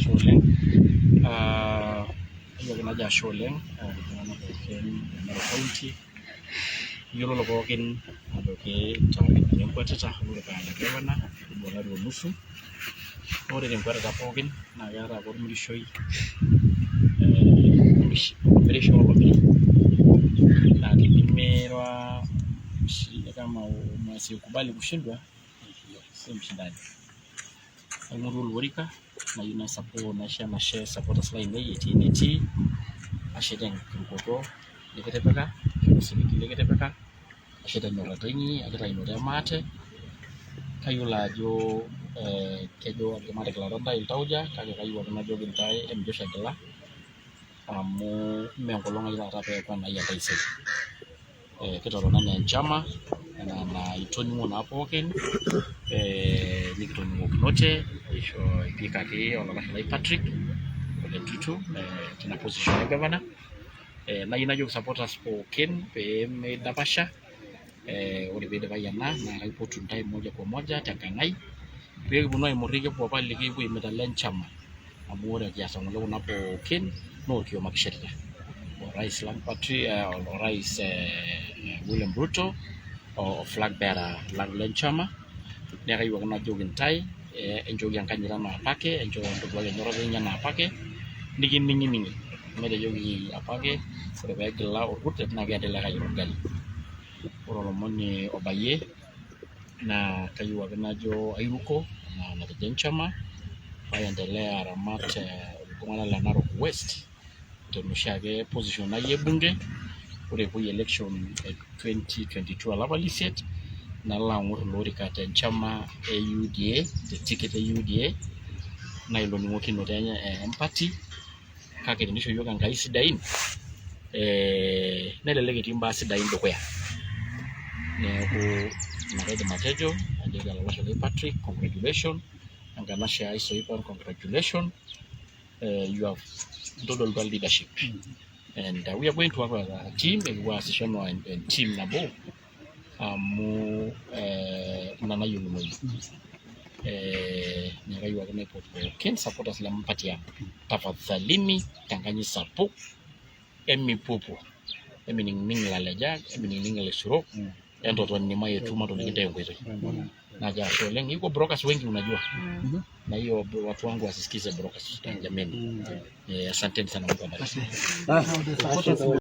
Ashe oleng. Kayieu ake najo ashe oleng iltung'anak pookin le Narok County. Iyiololo pookin ajo ninye enkwetita olorika le gavana karibu olari onusu. Ore tenkwetita pookin naa keetae ake ormirishoi, omirisho olomiri. Naa tenimira kama asiyekubali kushindwa si mshindani. Aing'orua olorika nayieu naisho enashe supporters lainei etii enetii, ashe tenkirukoto nikitipika, osiligi likitipika, ashe tenyorrata inyi, ekitayioto emaate. Kayiolo ajo kejo matigilata ntae iltauja kake kayieu ake najoki intae emincho egila amu mee enkolong ai taata peeku enai entaisere. Kitotona enaa enchama enaa enaitoning'o naa pookin, nikitoning'okinote ipikaki olalashe lai Patrick Ole Ntutu tina position e governor. Nayieu najoki supporters pookin pee meidapasha, ore piidipayu ena naa kaipotu intae moja kwa moja tenkang' ai pee kiponu aimurr apa likipuo lenchama amu ore kiata ng'ole kuna pookin naa orkioma kishetita. Orais lang orais William Ruto o flag bearer lang lenchama. Neeku kayieu ake najoki intae enchooki enkanyit enaa apake, entoduaki enyorrata inyi enaa apake, nikining'ining'i metejoki apake ore peegila orkurtet naa keendelea ake ayier orgali. Ore olomoni obayie naa kayieu ake najo airuko enaa enatejo enchama paendelea aramat iltung'anak le Narok West tenoshiake position ai e bunge. Ore epuoi election e 2022 olapa lisiet nalo ang'or ilo orika tenchama e UDA, te ticket e UDA naa ilo ning'okinote empati kake tenisho yiok Enkai sidain nelelek etii imbaa sidain dukuya. Neeku ina ake aidim atejo, najoki olalashe lai Patrick congratulation, enkanashe ai Soipan congratulation, you have intodolutua leadership and we are going to work as a team, ekipuo aasisho enaa enteam nabo amu ina nayiounoyu. Neeku kayieu ake naipot pookin supporters le party ang' tafadhalini tenkanyit sapuk emipuopuo, emining'ining'u ilalejak, emining'ining'u ilaisurok, entotoni mayetu matoliki intae enkoitoi. Najo ashe oleng. Iko brokers wengi unajua. Na hiyo watu wangu wasisikize brokers jameni. Asanteni sana, Mungu awabariki.